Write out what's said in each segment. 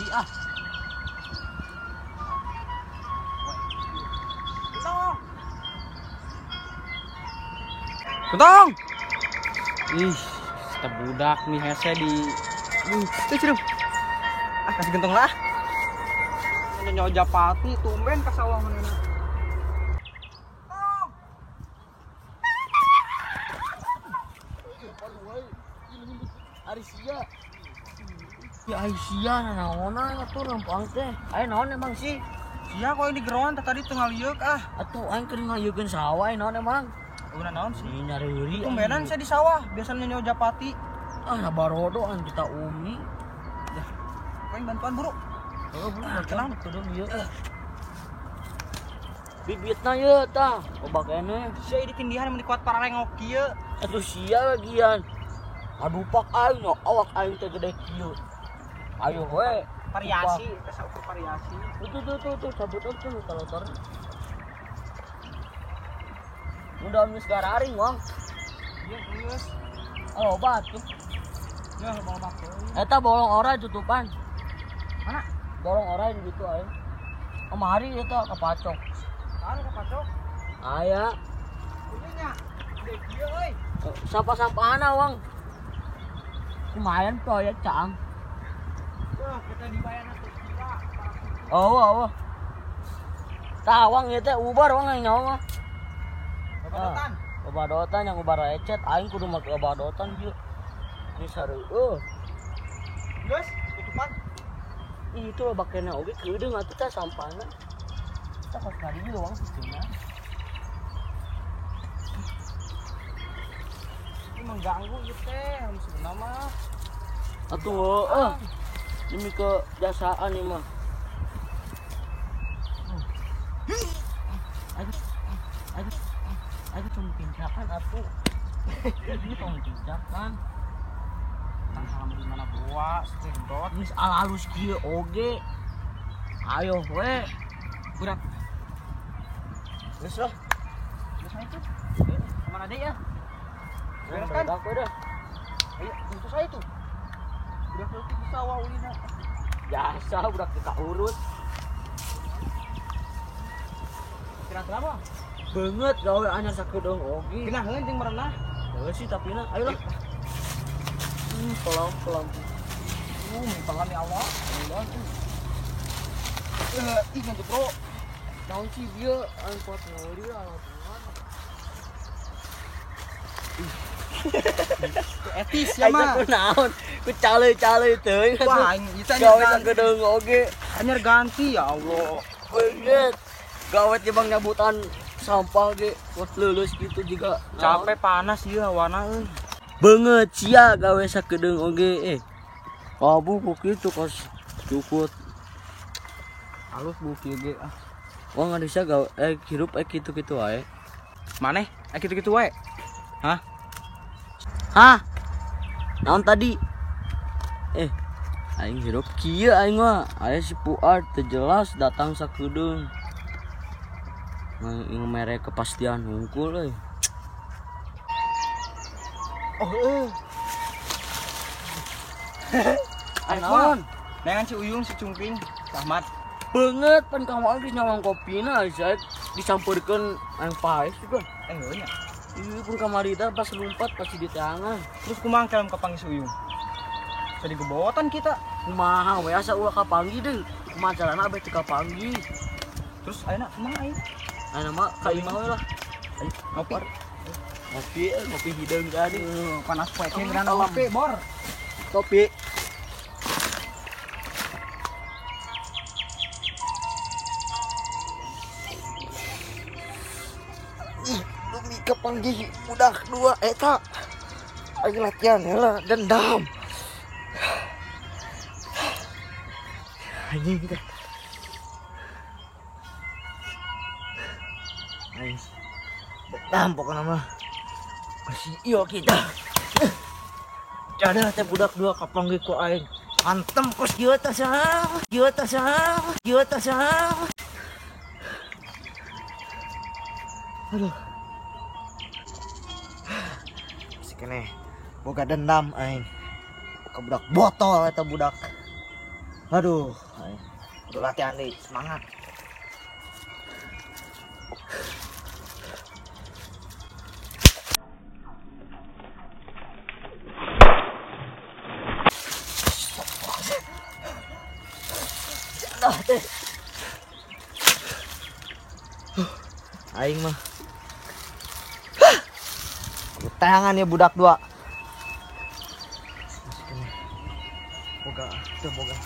Bisi ah. Gentong. Gentong. Ih, kita budak nih hese di. Tuh cium. Ah, kasih gentong lah. Nyonya Japati tumben ke sawah mana. Ari sia. Ya ai sia nanaonan atuh lempang teh. Aya naon emang sih? Sia kok ini geroan tadi teu ngalieuk ah. Atuh aing keur ngalieukkeun sawah naon emang? Udah naon sih? Ini nyari. Tumbenan saya di sawah, biasanya nyonya Japati. Ah, barodo aing kita umi. Ya. Aing bantuan buru. Oh, buru kelang kudu ieu. Bibitna ieu tah, loba keneh. Sia ditindihan mun dikuat pararengok kieu. Atuh sia lagian. Aduh pak aing no, awak aing teh gede kieu. Ayo we, variasi, teh saukur variasi. Itu tuh cabut tuh kalotor. Udah geus gararing, Wang. Iya, geus. Oh, obat tuh. Ya, loba teuing. Eta bolong orai tutupan. Mana? Bolong orai gitu aing. Kemari eta kapacok. Anu kapacok? Aya. Ieu nya. Gede kieu euy. Sapa-sapana, Wang. Lumayan proyek cang. Wah, kita dibayar atuh gila. Oh, oh. Tah wang ieu teh ubar wang aing nyawa mah. Babadotan. Babadotan yang ubar lecet aing kudu make babadotan kieu. Ini sareueuh. Geus, tutupan. Ih, itu loba keneh oge keudeung atuh tah sampahna. Tah kos kali ieu wang sistemna. Ini mengganggu ieu teh, sebenarnya mah. Atuh heueuh. Demi kejasaan ieu mah. Aku cuma pincakan atuh. Ini tong pincakan. Tang salam di mana bawa sedot. Geus alalus kieu oge. Ayo we. Berat. Geus lah. Geus itu. Kemana deui ya? Beres kan? Udah. Ayo, itu saya tuh. Udah leutik di sawah ulina. Biasa budak kita urut. Kira-kira apa? Banget gawe anyar sakedeung oge. Geunaheun jeung merenah. Heuh sih tapi na, ayo lah. Pelan-pelan. Pelan ya Allah. Pelan. Ih ngantuk bro. Naon sih dia aing kuat meuli alat. Etis ya mah. Ku naon? Ku cale-cale teuing. Wah, aing ieu teh gawe sakedeung oge. Anyar ganti ya Allah. Banget. Gawe timbang nyabutan sampah ge kuat lulus gitu juga. Capek panas ieu hawana euy. Banget sia gawe sakedeung oge eh. Abu ku kitu kos cukut. Halus bu kieu ge ah. Wah nggak bisa gawe hirup kitu-kitu wae. Maneh kitu-kitu wae. Hah? Hah? Naon tadi? Aing hirup kieu aing mah. Aya si Puad teu jelas datang sakedeung. Aing mere kepastian hungkul euy. Oh euy. Naon? Neangan si Uyung si Cungkring, Ahmad. Banget pan kamu geus nyawang kopina saya disampeurkeun aing paes juga. Heuh nya. Ieu pun kamari teh pas lompat pasti di tangan. Terus kumaha kalau kapanggih si Uyung? Jadi gebotan kita. Kumaha we asa ulah kapanggih deui. Kumaha carana abeh teu kapanggih. Terus ayeuna kumaha aing? Ayeuna mah ka imah we lah. Ayo ngopi. Ngopi, ngopi hideung tadi. Panas poe ge geura ngopi, bor. Kopi. Ih, demi kapanggih budak dua eta. Aing latihan heula dendam. Anjing kita. Aing dendam pokokna mah. Masih iyo kita. Jadi teh budak dua kapanggih ku aing. Hantem kos kieu teh saha? Kieu teh saha? Kieu teh saha? Aduh. Si keneh boga dendam aing. Ka budak botol eta budak. Aduh, udah latihan nih, semangat. Aing mah. Tangan ya budak dua. Boga, tuh boga.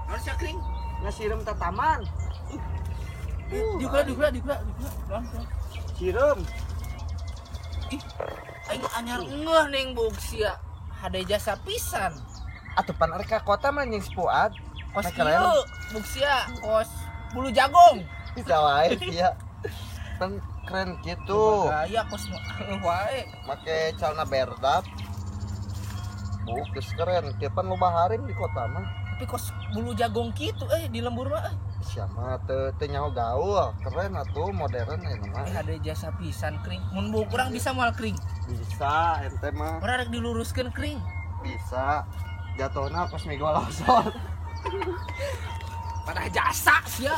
Harus ya kering. Ngasireum tataman. Diukra. Sireum. Ih, aing anyar ngeuh ning buuk sia. Hade jasa pisan. Atuh pan arek ka kota mah jeung si Fuad. Kos ieu buuk sia, kos bulu jagung. Bisa wae sia. Pan keren gitu. Gaya kos wae. Make celana berdap. Buuk geus keren, kieu pan loba harim di kota mah. Tapi kos bulu jagung kitu di lembur mah. Siapa teu nyaho gaul, keren atuh modern ya mah. Ada jasa pisan kering. Mun buuk urang bisa moal kering. Bisa, ente mah. Urang rek diluruskeun kering. Bisa. Jatuhna pas minggu losor. Pada jasa sia.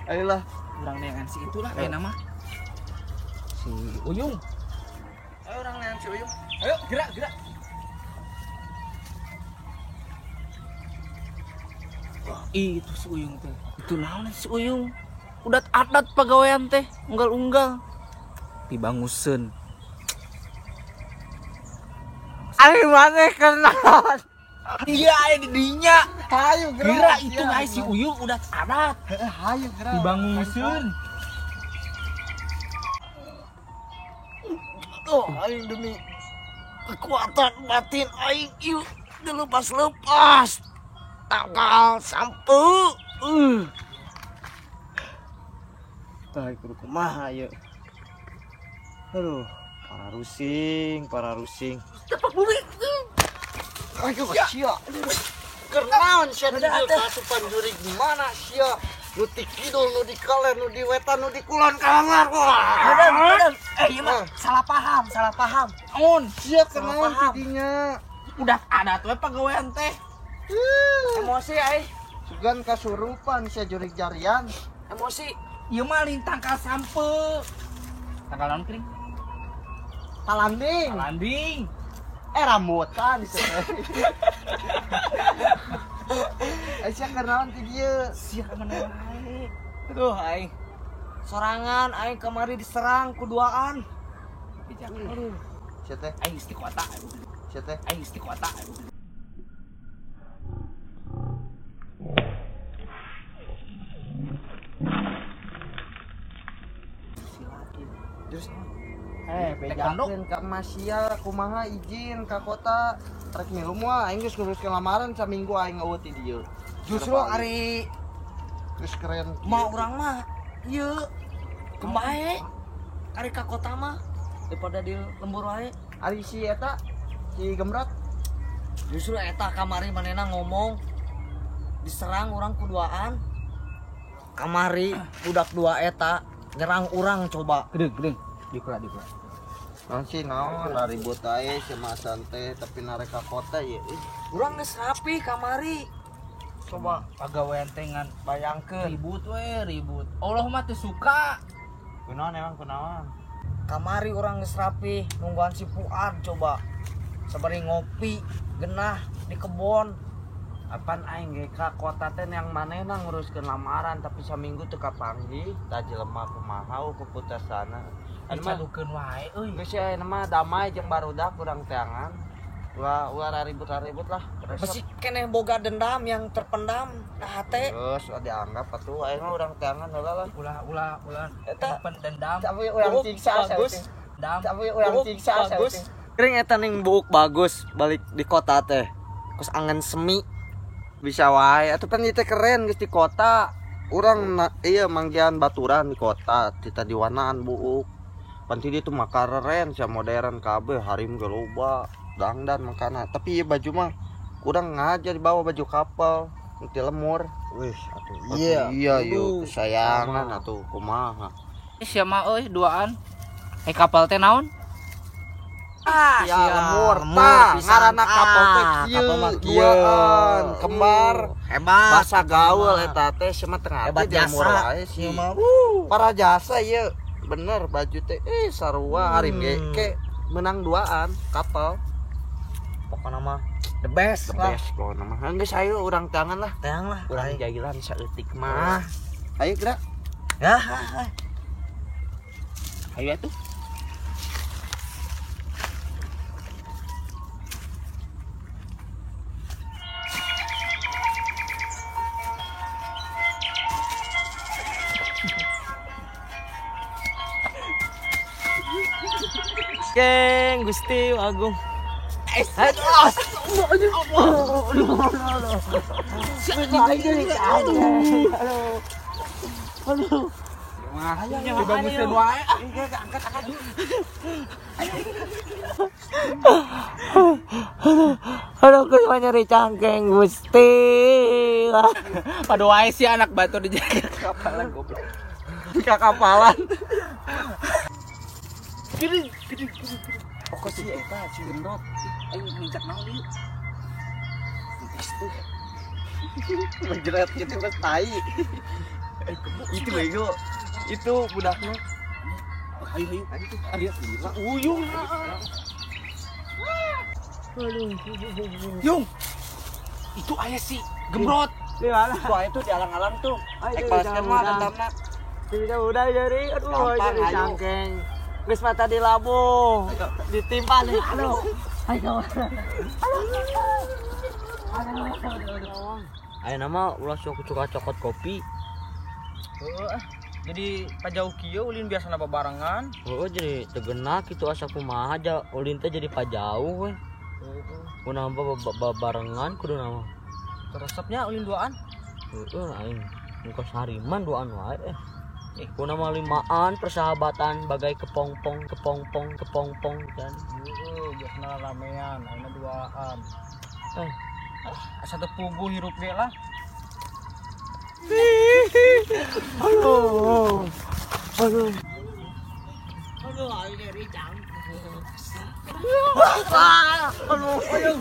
Ayolah, urang neangan si itulah aya nama. Si Uyung. Ayo urang neangan si Uyung. Ayo gerak. Itu si Uyung teh. Itu naon si Uyung? Udat adat pagawean teh, unggal-unggal. Dibanguseun. Ari maneh kenal. Iya aya di dinya. Hayu gerak. Itu mah si Uyung udat adat. Heeh, hayu gerak. Dibanguseun. Tuh, aing demi kekuatan batin aing ieu dilepas-lepas. Tangkal sampu. Tah kudu kumaha ieu. Aduh, para rusing. Tepak bumi. Ayo sia. Kenaon sia di kasupan jurig mana sia? Nu ti kidul, nu di kaler, nu di wetan, nu di kulon kalangar. Aduh. Ieu mah salah paham. Naon? Sia kenaon ti dinya? Udah adat we pagawean teh. Emosi ai. Sugan kasurupan sia jurig jarian. Emosi. Ieu mah lain tangkal sampe. Tangkal naon kering? Talanding. Rambutan sia. Sia kenaon ti dieu? Sia mana wae. Aduh aing. Sorangan aing kamari diserang ku duaan. Aduh. Sia teh. Aing geus di kota. Sia teh. Aing geus di kota. Terus bejakeun ka Masia kumaha izin ka kota rek milu moal aing geus nguruskeun lamaran saminggu aing eueuh ti dieu. Justru ari geus keren mah urang mah ieu kemae ari ka kota mah daripada di lembur wae. Ari si eta si Gemrot justru eta kamari manehna ngomong diserang urang ku duaan. Kamari budak dua eta nyerang urang coba. Gede. Dikura. Naon sih naon ribut ae sama santai tapi narek ka kota ye. Urang geus rapi kamari. Coba pagawean teh ngan bayangkeun ribut we ribut. Allah mah teu suka. Kunaon emang kunaon? Kamari urang geus rapi nungguan si Fuad coba. Sabari ngopi genah di kebon. Apan aing ge ka kota teh yang manehna nguruskeun lamaran tapi saminggu teu kapanggih tah jelema kumaha keputusana. Anu mah dicadukeun wae euy. Geus aya mah damai jeung barudak urang teangan. Ulah ribut-ribut lah. Masih keneh boga dendam yang terpendam nah hate. Geus dianggap atuh aing mah urang teangan heula lah. Ulah eta pendendam. Tapi urang siksa bagus. Tapi urang siksa bagus. Kering eta ning buuk bagus balik di kota teh. Kos angan semi. Bisa wae atuh pan ieu teh keren geus di kota. Urang iya manggihan baturan di kota, tita diwanaan buuk. Pan ti ditu mah keren sia modern kabeh harim ge loba, dangdan makana. Tapi ieu baju mah urang ngaja dibawa baju kapal. Ti lemur. Wih, atuh. Iya, iya yuk kesayangan atuh kumaha. Sia mah euy duaan. Kapal teh naon? Ah, ya, lemur tah ngaranna kapal teh kieu duaan kembar hebat. Bahasa gaul eta teh sia mah teu ngarti lemur wae sih. Para jasa ieu bener baju teh sarua harim ge ke menang duaan kapal. Pokona mah the best lah. The best pokona mah. Geus ayo urang tangan lah. Teang lah. Urang jailan saeutik mah. Ayo gerak. Ya. Ayo atuh. Geng Gusti Agung. Aduh, aku nyeri cangkeng Gusti. Pada wae sih anak batu dijaga kapalan goblok. Kakapalan. Gede. Pokok sih eta si gendot. Ayo nincak naon ieu? Menjerat gitu kan tai. Itu bego. Itu budaknya. Ayo ayo. Ayo uyung. Yung. Itu aya si gembrot. Di mana? Itu aya tuh di alang-alang tuh. Ekpaskeun mah dendamna. Tidak udah jadi aduh jadi cangkeng. Geus mata di labu. Ditimpa nih. Aduh. Ayo. Aduh. Ayo nama ulah sok suka cokot kopi. Heeh. Jadi pajauh kieu ulin biasana babarengan. Heeh, jadi tegenak kitu asa kumaha ja ulin teh jadi pajauh we. Heeh. Kunaon babarengan kudu nama. Teresepnya ulin duaan. Heeh, aing engkos hariman duaan wae. Kuna mah limaan persahabatan bagai kepompong kepompong kepompong kan. Heeh, biasana ramean, ayeuna duaan. Asa teu puguh hirup ge lah. Aduh. Aduh. Aduh, aing nyeri cangkeng. Aduh, aduh.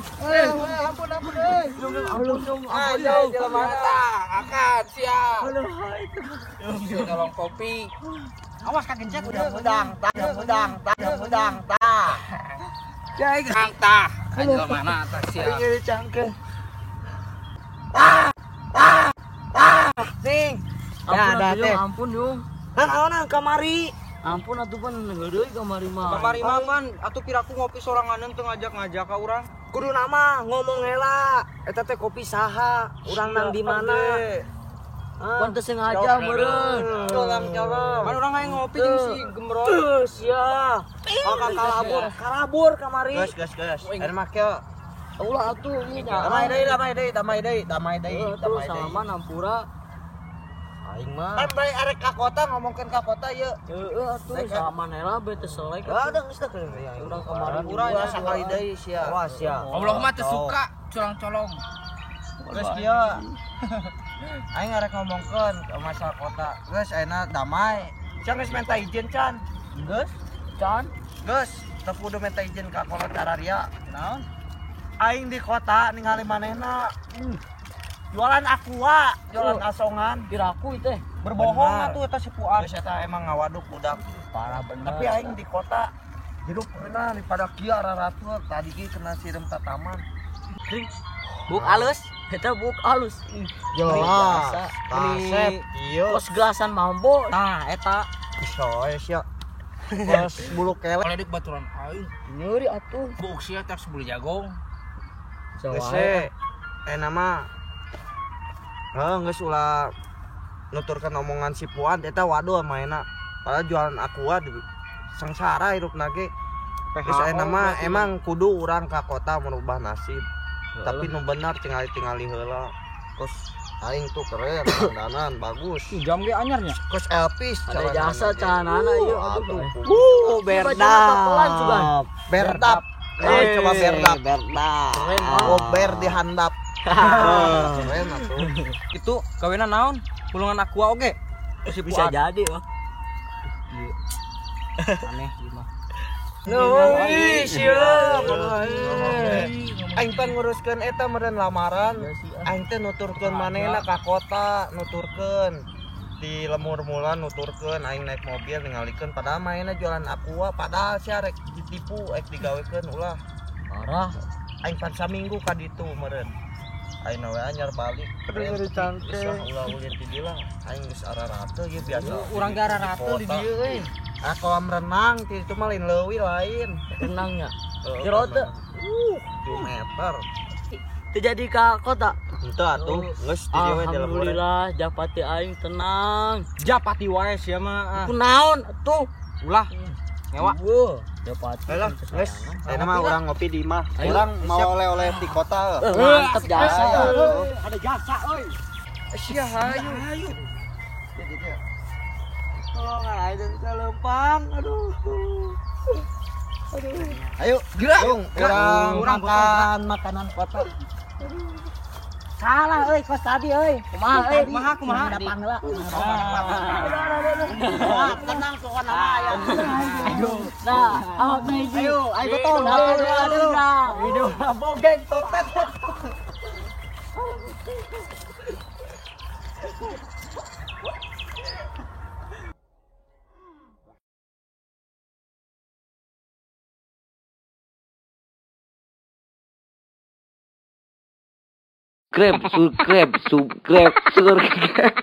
Ampun ampun euy. Ampun ampun. Jelema tah, akan sia. Aduh. Tolong kopi. Awas kagencet udang, udang, udang, tah. Jai kang tah. Anjir mana tah sia. Nyeri cangkeng. Ning. Ampun atuh, ampun yung. Kan aweuna kamari. Ampun atuh pan heureuy kamari mah. Kamari mah pan atuh piraku ngopi soranganeun teu ngajak-ngajak ka urang. Kudu nama ngomong heula. Eta teh kopi saha? Urang nang di mana? Pan teu sengaja meureun. Colong-colong. Pan urang hayang ngopi jeung si Gembrot. Teu sia. Maka kalabur, kalabur kamari. Geus geus geus. Eta mah kieu. Ulah atuh ieu nya. Damai deui, damai deui, damai deui, damai deui, damai deui. Sama nampura. Aing mah. Kan bae arek ka kota ngomongkeun ka kota ieu. Heeh atuh sama heula bae teu selek. Ada geus teh urang kamari urang sakali deui sia. Awas sia. Allah mah teu suka colong-colong. Geus kieu. Aing arek ngomongkeun ke masalah kota. Geus ayeuna damai. Sia geus minta izin can. Geus? Can. Geus, teu kudu minta izin ka kolot cararia. Naon? Aing di kota ningali manehna. Jualan aqua, jualan asongan. Piraku teh. Berbohong atuh eta si Puan. Geus eta emang ngawaduk budak. Parah bener. Tapi aing di kota hidup kena pada kieu raratur tadi ge kena sireum tataman. Buk alus, eta buk alus. Jelas. Kasep ieu. Kos gelasan mambo. Tah eta. Iso sia. Kos bulu kelek. Ledek baturan aing. Nyeri atuh. Buk sia teh beli jagong. Geus eta mah heuh geus ulah nuturkeun omongan si Puan eta waduh maena. Padahal jualan aqua di sengsara hirupna ge. Geus ayeuna mah emang kudu urang ka kota merubah nasib. Tapi nu bener tingali-tingali heula. Kos aing tuh keren, dandanan bagus. Jam ge anyarnya. Kos Elvis ada jasa celanana ieu aduh. Berdap. Berdap. Coba berdap. Berdap. Oh, ber di handap. Keren atuh. Itu gawenan naon? Pulungan aqua oge. Bisa jadi mah. Aneh ieu mah. Wih, siap. Aing pan nguruskeun eta meureun lamaran. Aing teh nuturkeun manehna ka kota, nuturkeun di lemur mula nuturkeun aing naik mobil ningalikeun padahal manehna jualan aqua, padahal sia rek ditipu, rek digawekeun ulah. Parah. Aing pan saminggu ka ditu meureun. Aing we anyar balik. Cangkeng. Ulah ulin ti dieu lah. Aing geus ararate ieu biasa. Urang ge ararate di dieu euy. Ah kolam renang ti itu mah lain leuwih lain. Renangnya. Jero teu. 7 meter. Teu jadi ka kota. Henteu atuh, geus di dieu we di lembur. Alhamdulillah Japati aing tenang. Japati wae sia mah. Kunaon atuh? Ulah. Ngewa. Japati. Lah, geus. Ayeuna mah urang ngopi di imah. Urang mau oleh-oleh di kota. Mantep jasa. Ada jasa euy. Sia hayu. Tolong aja bisa lempang. Aduh. Aduh. Ayo, gerak. Urang makan makanan kota. Salah euy kos tadi euy. Kumaha euy? Kumaha kumaha? Hadapan heula. Tenang pokona mah aya. Aduh. Nah, awak na hiji. Ayo, ayo betul. Aduh. Hidup bogeng totet. Subscribe, subscribe, subscribe, subscribe.